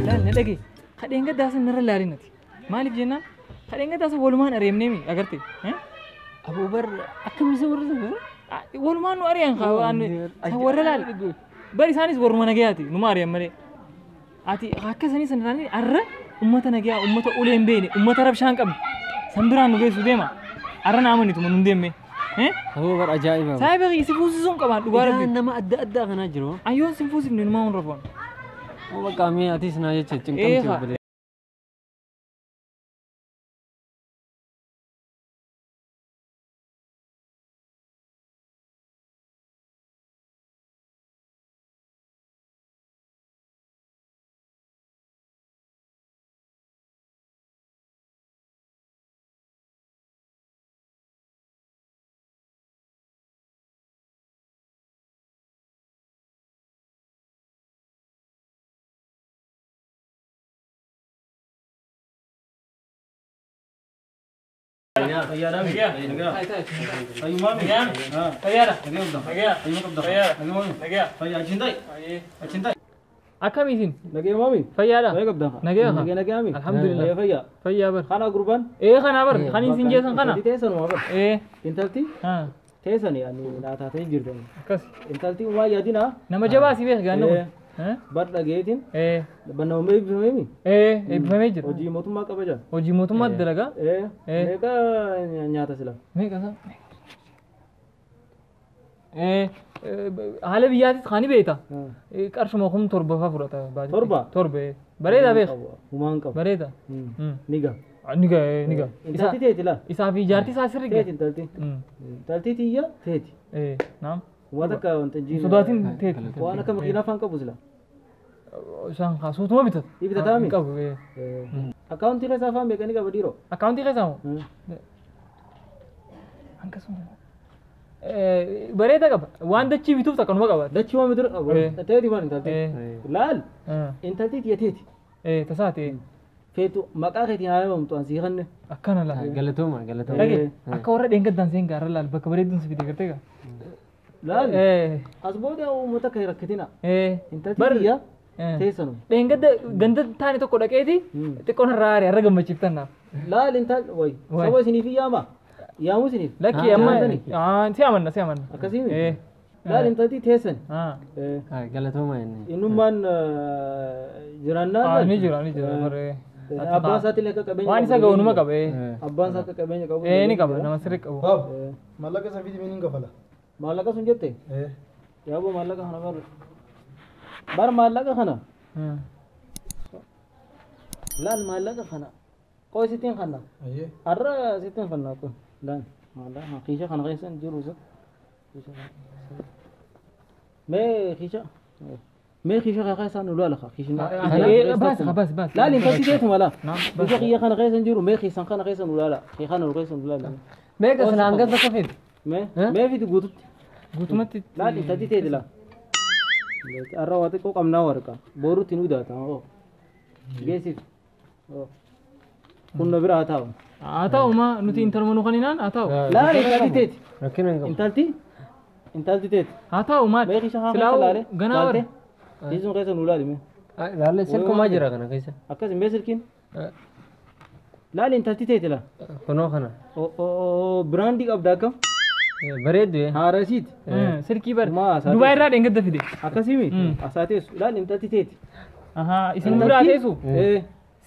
Laal na dhagaye. Kadheen gaddaa san narra laalinati. Maaliif jennaan kadheen gaddaa san walumaan areemneemi agarte. Aboo bar akkam isa warra sana? Walumaan nu ari'an waan warra laal. Bar isaanis warruma nagayaati numa ari'an malee. Ati akka sanii san ilaalanii arra ummata nagayaa ummata ulee hin beekne ummata rabshaa hin qabne san biraan nu geessu deema. Arra na amanituma nun deemme. Aboo bar ajaa'iba. Saayiba si fuusisuun qabaan dhugaa rabbi. Nama adda addaa kanaa jiru. Ayyoon sin fuusifne numaa hun rafoon. Bakka mee atis naa jecha cinqamti obboleessa. Akkam isin? Nagee maami? Fayyaadha. Fayyaa qabda. Nagee Nagee nagee maami? Alhamdulillah. Fayyaa fayyaa. Fayyaa bar. Kana gurbaan? Ee kana bar. Kan isin jeessan kana. Intalti teessanuma bar. Ee. Intalti teessani ani naa taatee jirtan. Akkas. Intalti waa yaadina. Nama jabaa si beek gaanna kun. Bar dhageetiin. Ee. Bannamamee eebbifamee? Ee eebbifamee jira. Hojii mootummaa qaba jira. Hojii mootummaatti dalagaa? Ee. Meeqa nyaata sila? Meeqa isaa? Ee haala biyyaatis kan beekta. Qarshuma 7,000 fa'aa fudhata. Torba? Torba. Bareeda beek. Humaan qaba. Bareeda. Ni ga'a. Ni ga'a ni ga'a. Intalti teeti laa? Isaa fi jaartii isaa sirri ga'a. Teeti intalti. Intalti tiyya teeti. Ee naam. Waan akka wanta jiin. Sodaatiin teeti. Waan akka makiinaa faan qabu sila. Isaan kaasuutuma bitata. Bitataami? Qabu. Akkaawuntii keessaa afaan beekanii qaba dhiiroo? Akkaawuntii keessaa moo? Akkasuma. Bareeda qaba. Waan dachii bituuf takkanuma qaba. Dachii waan bituuf qaba. Teeti waan intalti. Laal. Intalti tiyya teeti. Tasaati. Feetu maqaa keetiin haa himamtu an sii kanne. Akkana laal. Galatooma galatooma. Dhage akka warra dheengaddaan seen gaarra laal bakka bareedduun si fide gartee gaa. Laal. As booda uummata akka rakkatina. Intalti tiyya teessanu. Dheengadda ganda taane tokko dhaqeeti xiqqoon irraa aare har'a gammachiiftan naaf. Laal intal wayi saba isiniif yaama. Yaamu isiniif. Lakki amma si amanna si amanna. Akkasii Laal intalti teessan. Galatooma inni. Innummaan jiraannaa. Ni jira ni jira barree. Abbaan isaatillee akka qabeenya. Waan isa ga'u numa qaba. Abbaan isaa akka qabeenya qabu. Ni qaba nama sirrii qabu. Maallaqa isa fidi miniin kafala. Maallaqa sun jette? Yaaboo maallaqa kana bar. Bar maallaqa kana. Laal maallaqa kana. Qoy sittiin kanna. Har'a sittiin kanna kun. Laal maallaqa kiisha kana keessa hin jiru isa. Mee kiisha. Mee kiisha kana keessa nu laala kiisha. Baas baas baas. Laal intalti teetu mala. Kiisha kiyya kana keessa hin jiru mee kiisan kana keessa nu laala. Kiisha kana keessa nu laala. Meeqa sana hanga takka fidi? Mee mee fidi guututti. Guutumatti. Laal intalti teeti laa. Har'a waa xiqqoo qabnaa warqa. Boruutti nu daata. Geessif. Kun na bira haa taa'u. Haa ta'u ma nuti intaluma nu kaninaan haa ta'u. Laal intalti teeti. Rakkina hin qabu. Intalti intalti teeti. Haa ta'u maal? Mee kiisha haa keessa laale. Ganaa bara. Kiisuma keessa nu laali mee. Laalle silkumaa jira kana keessa. Akkas mee silkiin? Laal intalti teeti laa. Kunoo kana. Biraandii qabda akkam? Bareeddu. Haarasiiti. Silkii bar. Dubaay irraa dheengadda fide. Akkasii asaa teessu. Laal intalti teeti. Isin biraa teessu?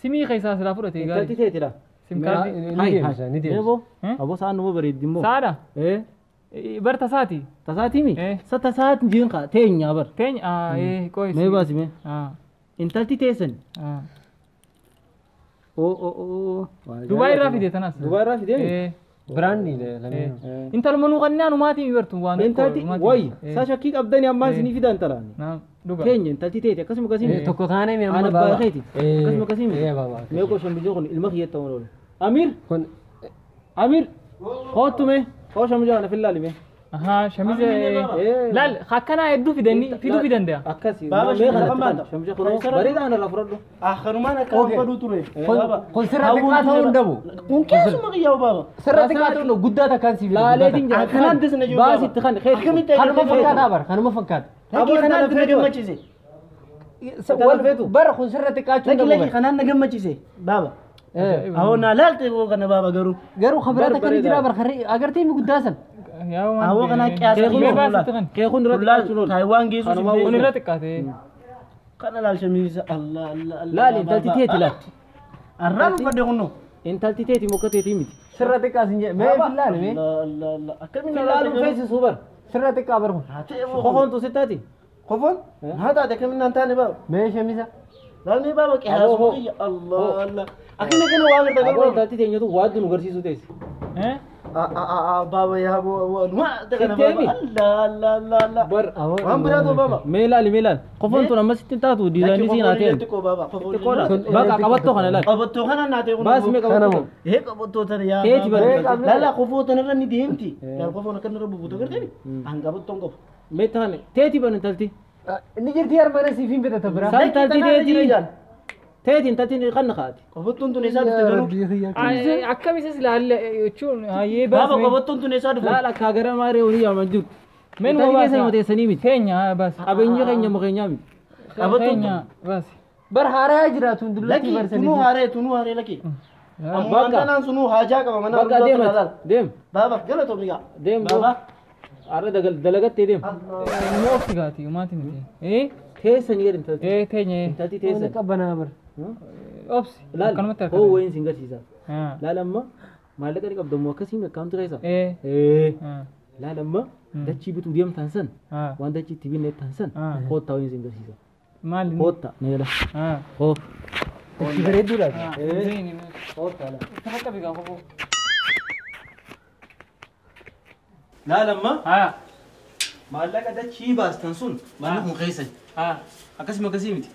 Simii keessaa silaa fudhate gaarii. Intalti teeti laa. Sim kaardii. Ni deemsa ni deemsa. Aboo sa'aan numa bareeddi immoo. Sa'aadha? Bar tasaati. Tasaati mi? Sa tasaati jiin kaa teenya bar. Teenya qoy. Mee baasi mee. Intalti teessan. Dubaay irraa fide tanas. Dubaay irraa fide? Biraandii lameen. Intaluma nu kannaan umaatii bartu waan Intalti wayi sa shakkii qabdani ammaan isinii fidan talaan. Keenya intalti teeti akkasuma akkasii. Tokko taanee mi amma Ana baaba. abbaa keeti. Akkasuma akkasii miti. Ee baaba. Mee koo shamijoo kun ilma kiyya ta'uun oolu. Amiir. Kun Amiir. Kootu mee. Koo shamijoo ana fillaali mee. Ahaa shamize laal akkanaa hedduu fidanii fiduu fi danda'a. Akkasii. Baaba Mee kana shamija kan shamija kun bareedaa ana irraa fudhadhu. Ah kanumaan akka faduu ture. Kun sirra xiqqaa ta'uu hin dhabu. Kun keessuma qiyyaa'u baaba. Sirra xiqqaa ta'uu hin dhabu guddaa takkaan siif. Laaleetiin jira. Akkanaan disna jiru baaba. Baasitti kan keeti. Akkamitti Kanuma fakkaataa bara kanuma fakkaata. Lakkii kanaan na gammachiise. Bara kun sirra xiqqaachuu hin Lakki dhabu lakki bara. kanaan na gammachiise baaba. Awoo naa laalte kana baaba garuu. Garuu khabira takka ni jira bara agartee mi guddaa san. Awoo kanaa qiyaasa Mee baasitti kan. Kee kun irra xiqqaachuun oolu. Taayiwaan geessu Kanuma Kun irra xiqqaate. Kana laal shamiisa Allah Allah Allah. Laal intalti teeti laal. Arraan uffadhe kunno. Intalti teeti muka teetii miti. Sirra xiqqaa sin jedhe mee fillaale mee. Allah Allah Allah. Akkamiin Fillaaluun feesisuu bara. Sirra xiqqaa bara kun. Kofoon tu sittaati. Kofoon? Haa taate akkamiin naan taane baaba. Mee shamisa. Laalni baaba qiyaasuma qiyya Allah Allah. Akkamiin kana waa agarta Aboo garuu. intalti teenyatu waaddu nu garsiisuu teessi. Baaba yaa boo waa kana baaba Allah Allah Allah Allah. Bar Waan biraatu baaba. mee laali mee laali. Kofoon tun amma sitti hin taatu diizaayinii siin haa ta'e. Xiqqoo baaba. Xiqqoodha. Baqa qabattoo kana laali. Qabattoo kana naa ta'e kun. Baas mee qabattoo. Ee qabattoo tana yaa. Keeti bara. Lala kofoo tana irra ni deemti. Laal kofoon akka irra bubuutu agartee an qabattoon qabu. Mee taane teeti bara intalti. Inni jirti harmana siif hin bitata bira. San intalti teeti. Teeti intalti kan kaati. Qabattoon tun eessaa dhufte garuu? Akkam isas laalle jechuun hayyee Baaba baas. qabattoon tun eessaa dhufte? Laal akka gara maaree olii yaaman jiru. Mee nu Intalti keessa baasa. nama teessanii miti. Teenya baas. Qabeenyi keenya mukeenyaa miti. Teenya baas. Bar haaraa jiraatu dullatti Lakki barsanii. tunuu haaree tunuu haaree lakki. Ammaan tanaan sunuu haajaa qaba mana Bakka deemati. Deem. Baaba galatoomi gaa. Deem. Baaba. Arra dalagattee deem. Nu of gaati umaati miti. Teessanii gadi intalti. Teenya. Intalti teessan. Qabbanaa bara. Obsi. Laal Akkanumatti hoo harkate. wayiin sin garsiisa. Laal amma maallaqa ni qabdamu akkasii akkaawunti keessa. Laal amma dachii bituu deemtan san waan dachii itti binne tan san koottaa wayiin sin garsiisa. Maali? Koottaa ni gala. Hoo. Dachii bareedduudha. Koottaa laal. Takka bigaa kofoo. Laal amma maallaqa dachii baastan sun manni kun keessan. Akkasuma akkasii miti.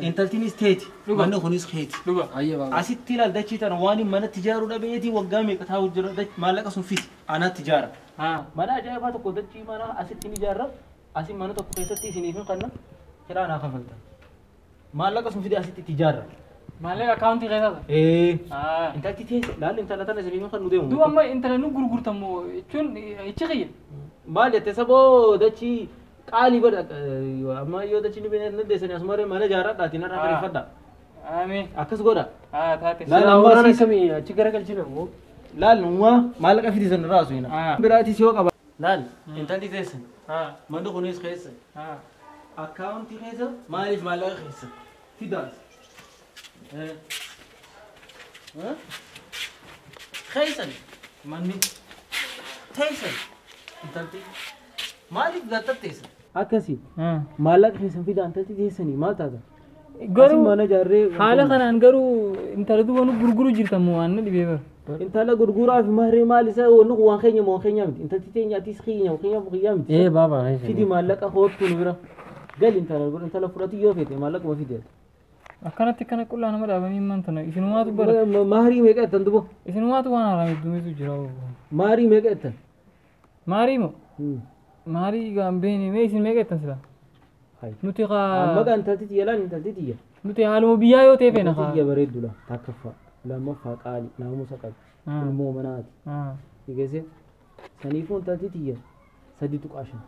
Intaltiinis teeti. Manni kunis keeti. Asitti ilaal dachii tana waan manatti ijaaruu dhabeetii waggaa meeqa taa'u jira maallaqa sun fiti anaatti ijaara. Mana ajaa'ibaa tokko dachii mana asitti ni ijaarra. Asin mana tokko keessatti isiniif hin kanna kiraa naa kafalta. Maallaqa sun fide asitti itti ijaarra. Maallaqa akkaawuntii keessaa. Intalti teesse laal intala tana isiniif hin kannu deemu. Duuba amma intala nu gurgurtamu jechuun ichi qiyya. Maal jette saboo dachii qaalii godha amma yoo dachii ni binne dandeessanii asuma mana ijaarradhaatiin irraa kireeffadha. Amiin. Akkas godha. Taate. Laal amma Waan siis akkamii achi garagalchina moo? laal nuwa maallaqa fidi san irraa asuma. Biraatis yoo qaba. Laal intalti teessan manni kunis keessa akkaawuntii keessa maaliif maallaqa keessa fidaas. Keessan manni teessan intalti maaliif gattatteessan? Akkasii maallaqa keessan fidaa intalti teessanii maal taata? Garuu mana ijaarree haala kanaan garuu intala duuba nu gurguru jirtamu waan na dhibee bara. Intala gurguraa fi maarree maal isa wanni kun waan keenya moo keenya miti intalti teenya atis keenya keenya keenya miti. Ee baaba. Fidi maallaqa hoottu nu bira gali intala intala fudhatu yoo feete maallaquma fide. Akkanatti akkana qullaa nama dhaabanii himan tana isinumaatu bara. Maarii meeqa jettan dubo? Isinumaatu waan haaraan hedduumitu jira. Maarii meeqa jettan? Maarii moo? Maarii gaan beeni mee isin meeqa jettan sila? Nuti Amma gaa intalti tiyya laal intalti tiyya. Nuti haaluma biyyaa yoo ta'e feena Intalti tiyya bareeddu la takkaffaa lammaffaa qaali naamusa qabdi ilmoo manaati. Dhigeesse saniifuu intalti tiyya 3.5.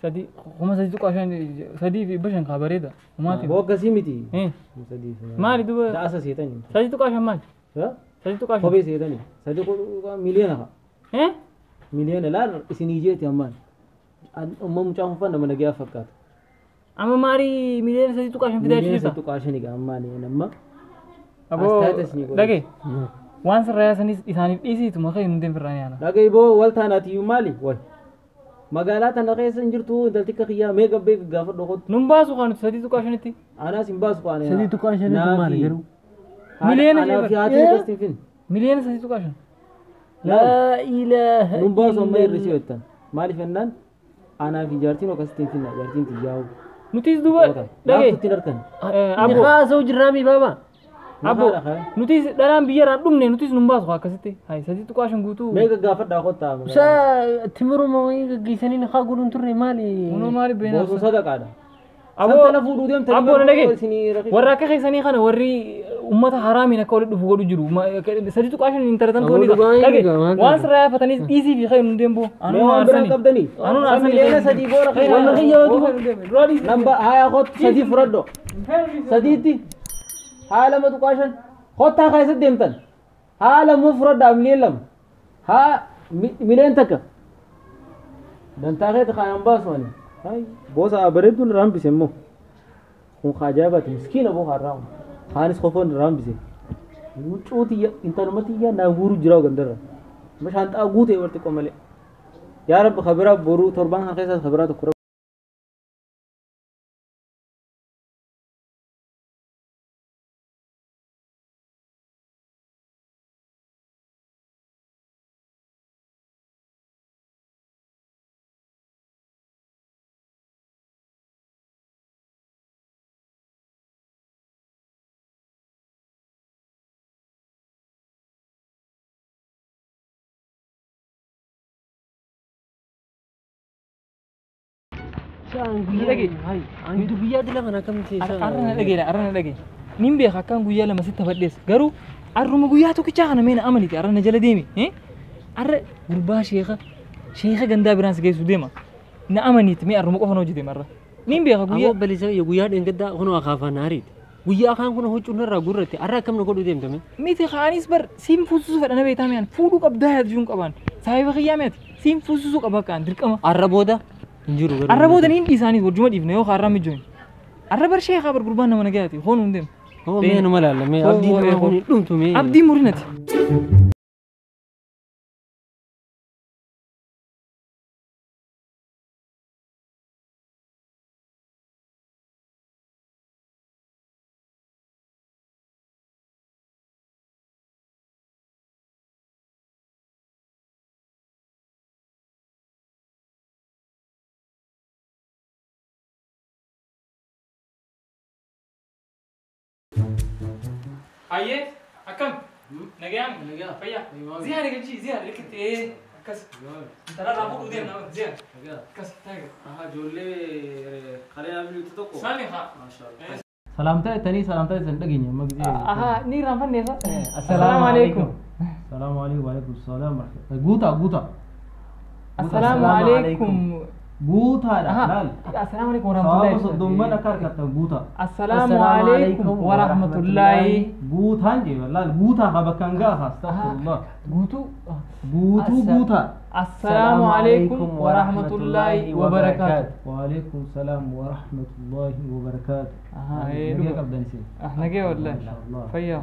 Sadi 3.5 3.5 kaa bareeda. Umaati. Boo akkasii miti. Maali duuba? Da'asa seetanii. 3.5 maali? 3.5. Kophee seetanii. 3 miliyoona haa. Miliyoona laal isinii jeeti ammaan. Amma mucaan kun nama nagayaa fakkaata. Amma maarii miliyoona 3.5 fidaa Miliyoona jirta? 3.5 egaa ammaan nama. Aboo dhagee waan sirraa sanis isaaniif dhiisiitu maqaa hin deemfirraan yaana. Dhagee boo wal taanaatiyyuu maali? Wal. Magaalaa tana keessa hin jirtu intalti akka kiyyaa mee gabbee gaafa dhokotu. Nun baasu kan nuti 3.5tti. Anaas hin baasu qaane. 3.5 maali garuu? Miliyoona Anaaf haati akkasitti hin finne. Miliyoona 3.5. Laa ilaaha. Nun baasu amma hir'isee jettan. Maaliif jennaan anaaf jaartiin akkasitti hin finna jaartiin tiyyaa'u. Nutis duuba dhagee. Laaftutti harkan. Abbo. Haasa'u jirraami baaba. Abbo nutis dhalaan biyyarraan dhumne nutis nun baasu akkasitti. Hai 3.5 guutuu. Mee gaggaafadhaa kottaa. Sa timiruma wayii gaggeessanii haa godhuun turre maali? Kunoo maali beenaa? Boosoo sadaqaadha. Abbo Santana fuudhuu deemtanii Abbo na dhagee. isinii Warra akka keessanii kana warri ummata haraamiin akka walitti dhufu godhu jiru. 3.5 hin taratan Abbo tooni. dhugaa hin Dhagee dhugaa waan waan sirraa yaafataniis dhiisii fi khayr nu deembo. Mee waan biraan qabdanii? Anuun aarsanii. Miliyoona 3 boora Wanna kiyya duuba. Namba haya kottu 3 fudhadho. 3tti haa 2.5 kottaa keessatti deemtan. Haa 2 fudhadhaa miliyoona 2. Haa miliyoona 1. Dantaa keeti kaayaan baasu ani. Hai boosa bareedduun irraa hambise immoo. Kun ajaa'ibaati miskiina boo har'aa. Kaanis kofoon irraa hambise. Huccuu tiyya intaluma tiyya naa guuru jira gandarra. Shaanxaa guutee warti qomalee. Yaa Rabbi kabiraa boruu torbaan kan keessaas kabiraa tokko. Antu biyyaa dila kana akkamitti Arra na dhageedha arra na dhagee. Nin beeka akkaan guyyaa 2 sitti taphadhees garuu arruma guyyaa tokkichaa kana meena amaniti arra na jala deemi. Arra gurbaa sheeka gandaa biraan si geessu deema. Na amaniti mee arruma qofa na hojii deema arra. Nin beeka guyyaa guyyaa obboleessa guyyaa dheengaddaa kunoo akaafaan haariiti. Guyyaa akaan kun huccuu irraa gurratte arra akkam na godhuu deemtame? Miti kaanis bar siin fuusisuu fedha na beektaa mi'aan fuudhuu qabdaa yaadu qabaan saayiba kiyyaa mi'aati siin fuusisuu qaba akkaan dirqama. Arra booda hin jiru garuu. Arra booda niin dhiisaanis wajjuma dhiifne yoo kaarraa mijoon. Arra bar sheekaa bar gurbaan nama nagayaati hoon hin deemu. Hoo mee numa laalla mee abdiin nama kun hin dhumtu mee. Abdii murinati. Ayyee akkam nagayaan fayyaa ziyaara galchii ziyaara likitti akkas intala irraa fuudhuu deemna ziyaara akkas taaga. Ijoollee kalee namni tokko. Sami haa. Salaamtaa jettanii salaamtaa jettan dhageenya amma gisee. Ahaa ni irraanfanneessa. Assalaamu alaikum. Salaamu alaikum wa alaikum salaam. Guutaa guutaa. Assalaamu alaikum. Guutaadha laal. Assalaamu alaikum warahmatullahi. Sababa soddomman akka harkattan guutaa. Assalaamu alaikum warahmatullahi. Guutaan jee laal guutaa haa bakka hangaa haa astaghfirullah. Guutuu. Guutuu guutaa. Assalaamu alaikum warahmatullahi wabarakaatu. Wa alaikum salaam warahmatullahi wabarakaatu. Nagee qabdan isin. Nagee wallahi. Fayyaa.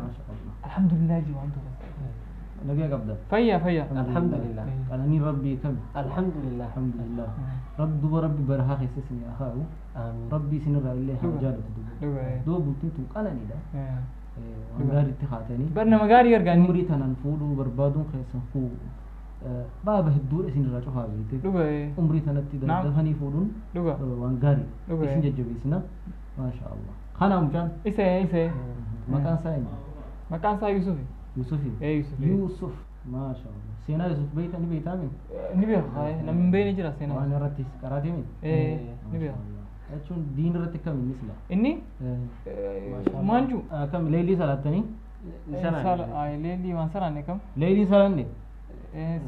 Alhamdulillah ji waan tokko. Nagee qabdan. Fayyaa fayyaa. Alhamdulillah. Qananii rabbii kami. Alhamdulillah. Alhamdulillah. Rabbi duba rabbi barahaa keessa isin haa kaa'u. Rabbi isinirraa illee haa jaalatu duba. Duba bultiin tun qananiidha. Waan gaariitti haatanii. Bar nama gaarii argaanii. Umurii tanaan fuudhuu barbaaduun keessan fuu baaba hedduudha isinirraa cufaa beekte. Umurii tanatti dafanii fuudhuun waan gaarii. Isin jajjabeessina. Maasha Allah. Kana mucaan. Isee. Maqaan isaa eenyu? Maqaan isaa Yusufi. Yusufi. Yusufi. Yusuf. Maasha Allah. Seenaa Yusuf beekta ni beektaa mee? Ni beeka. Namni hin beekne jira seenaa. Waan irratti qaraatee mee? Ni beeka. Jechuun diin irratti kam inni sila? Inni? Maal jiru? Kam leelii salaattanii? Leelii waan salaanne kam? Leelii salaanne?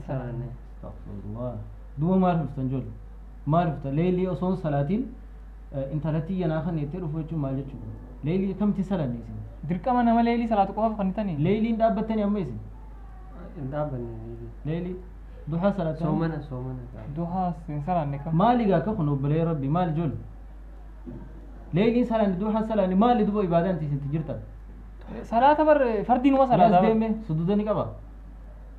Salaanne. Astaghfirullah. Duuba maal dhuftan ijoollee? Maal dhuftan? Leelii osoo hin salaatiin intalatti yanaa kan jettee dhufu jechuun maal jechuudha? Leelii kamti salaanne isin? Dirqama nama leelii salaatu qofaaf kan itanii? Leeliin dhaabbattanii amma isin? Hin dhaabbanne. Leelii duhaa salaattanii? Soomana soomana. Duhaa hin salaanne kam? Maali gaa akka kun obbolee rabbi maal ijoollee? Leeliin salaanne duhaa salaanne maali duba ibaadaan isin jirtan? Salaata bar fardiin waa salaata. As deeme suduuda ni qaba.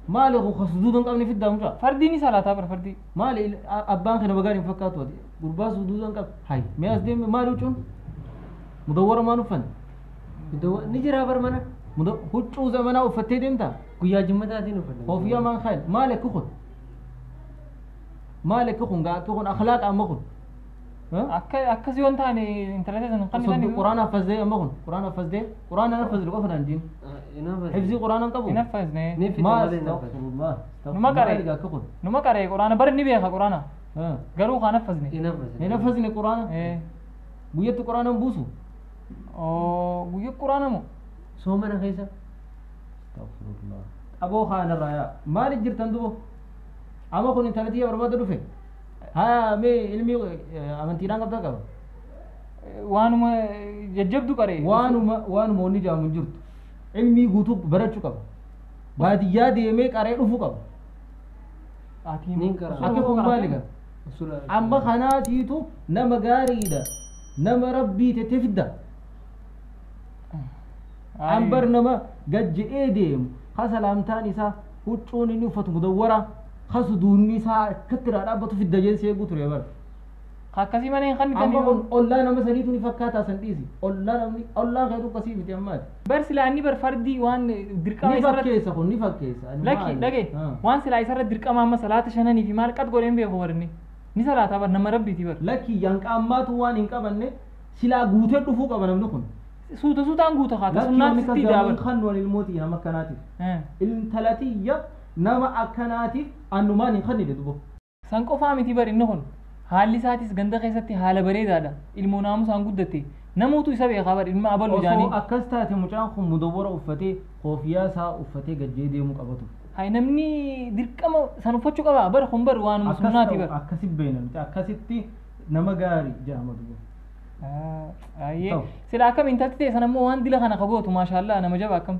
Maali kun suduuda hin qabne fiddaa mucaa? Fardii ni salaataa bar fardii. Maali abbaan kana bagaan hin fakkaatu ati gurbaa suduuda hin qabne. Hay mee as deeme maali huccuun? Mudawwara maan uffanne? Ni jira bar mana. Huccuu zamanaa uffattee deemtaa? Guyyaa jimmataatiin uffadha. Koofiyyaa maan kaayan? Maali akka kun? Maali akka kun gaa akka kun akhlaaqa amma kun? Akkas yoo hin taane intala teessan hin qannisanii. Quraana haffazee amma kun quraana haffazee quraana haffazee qofa naan jiin. Hifzii quraana hin qabu. Hin haffazne. Maal astaghfirullah. Numa qaree. Numa qaree quraana bari ni beeka quraana. Garuu kaan haffazne. Hin haffazne quraana. Guyyatti quraana hin buusu. Guyyaa quraana moo? Soomana keessa. Astaghfirullah. Aboo kaanarraa yaa maaliif jirtan dubo? Amma kun intala tiyya barbaada dhufe. Haa mee ilmi amantiidhaan qabdaa qaba. Waanuma jajjabdu qaree. Waanuma wanni jedhamu hin jirtu. Ilmii guutuu barachuu qaba. Baadiyyaa deemee qaree dhufuu qaba. Akka kun maali gaa? Amma kanaatiitu nama gaariidha. Nama rabbii tettee fidda. Ambar nama gad je'ee deemu ha salaamtaan isaa huccuun inni uffatu mudawwara ha suduunni isaa akkatti irraa dhaabbatu fidda jeen seeguu ture bara. Akkasii malee hin qannitanii. Amma kun ollaa nama saniitu ni fakkaataa san dhiisi. Ollaa namni ollaan keetu akkasii miti ammaati. Bar silaa inni bar fardii waan dirqama Ni isarratti. fakkeessa kun ni fakkeessa. Lakki dhagaye waan silaa isarratti dirqama amma salaata shananii fi maal qad godheen beeku warri ni salaataa bar nama rabbiiti bar. Lakki yanqa ammaatu waan hin qabanne silaa guutee dhufuu qaba namni kun. Suuta suutaan guuta haata Lakki sunnaan wanni sitti kasgamuun daa bar. kan nuwan ilmootii nama akkanaatiif. Intala tiyya nama akkanaatiif annumaan hin kannine dubo. San qofaa miti bar inni kun haalli isaatis ganda keessatti haala bareedaadha. Ilmoo naamusaan guddatte namoota isa beekaa bar ilma abaluu Osoo jaanii. akkas taate mucaan kun mudawwara uffatee koofiyaa isaa uffatee gajjee deemuu qabatu. Hay namni dirqama san uffachuu qaba bar kun bar waanuma Akkas sunnaati ta'u bar. akkasi beena nuti akkasitti nama gaarii jedhama dubo. Ayyee Ta'u. sila akkam intalti ta'e san ammoo waan dila kana kagootu maashaallah nama jaba akkam.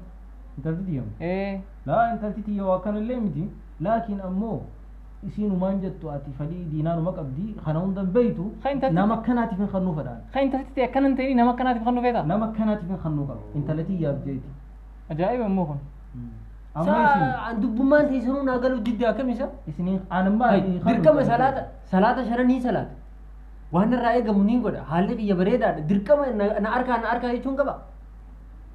Intalti tiyya. Ee Laa intalti tiyya waa akkanallee miti. Laakiin ammoo isiinumaan jettu ati fadhii diinaanuma qabdi kana hunda hin beeytu Kan intalti- nama akkanaatiif hin kannuu fedhaan. kan intalti ta'e akkana hin ta'ini nama akkanaatiif kan dhufeeta. Nama akkanaatiif hin kannuu qaba. Intala tiyyaaf jeeti. Ajaa'iba immoo kun. Amma isin An dubbummaan teessanuu naa galuu didde akkam isa? isiniin anammaa Dirqama salaata salaata shananii salaata. Waan irraa eegamu niin godha. Haalli qiyya bareedaadha. Dirqama na harkaa na harkaa jechuun qaba.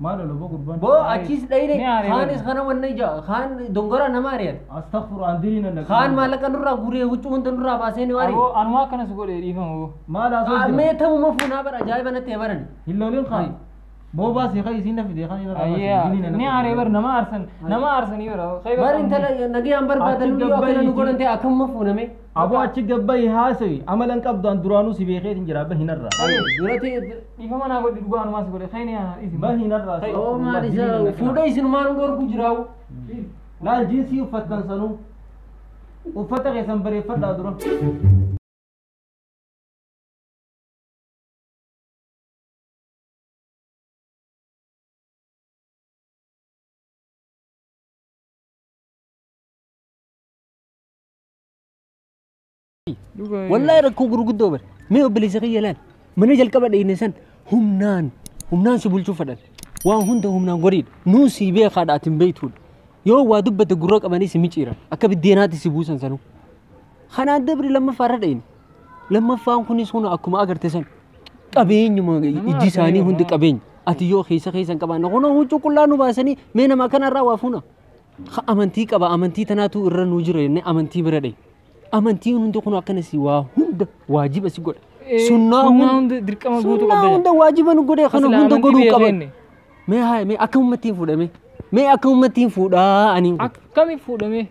Maal loloboo gurbaan? Boo achiis dhayne Ni aaree kaanis kana wanna ija kaan dongora nama ari'ata. Astaghfiru an diriina na. Kaan maallaqa nurraa guuree huccuu hunda nurraa baasee ni Aboo ari'ata. anumaa akkanas godhe dhiifama boo. Maal haasoo jira? Mee ta'uma fuunaa bara ajaa'iba natti barani. Hin lolin kaan. Boo baasee kan isiin na fide kan inni Ayyee ni aaree bar nama aarsan nama aarsanii bara. Bar intala nagayaan barbaadan Achi yoo akkana nu gabbaayiti. godhan ta'e akkamuma fuuname. Aboo achi gabbayi haasawi amalan qabdu an duraanuu si beekeetin jira bahinarraa. Dura ta'e Dhiifama naa godhe dhugaa anumaa si godhe kayni ana dhiisi. Bahinarraa. oo maal isa fuudha isinumaan dhorku jiraawu. Laal jiinsii uffattan sanuu uffata keessan bareeffadhaa dura. Wallahi rakkoo gurguddoo bara. Mee obboleessa kiyya laal. Mana jalqaba dhayne san humnaan humnaan si bulchuu fedhan. Waan hunda humnaan godhiidha. Nuu si beekaadha ati hin beektuudha. Yoo waa dubbate gurra qabanii si micciiran. Akka biddeenaatti si buusan sanuu. Kanaan dabri lammaffaa irra dhayne. Lammaffaan kunis kun akkuma agarte san qabeenyuma ijji isaanii hundi qabeenya. Ati yoo keessa keessa hin qabaanne kun huccuu qullaa nu baasanii mee nama kanarraa waa fuuna. Amantii qaba amantii tanaatu irra nuu jira jennee amantii bira dhayne. Amantiin hundi kun akkana si waa hunda waajiba si godha. Sunnaa hunda dirqama guutuu Sunnaa qabda. hunda waajiba nu godhe kana Silaa hunda amantii godhuu qaba. beekne. Mee haa mee akka uummattiin fuudhame. Mee akka uummattiin fuudhaa ani. Akkami fuudhame?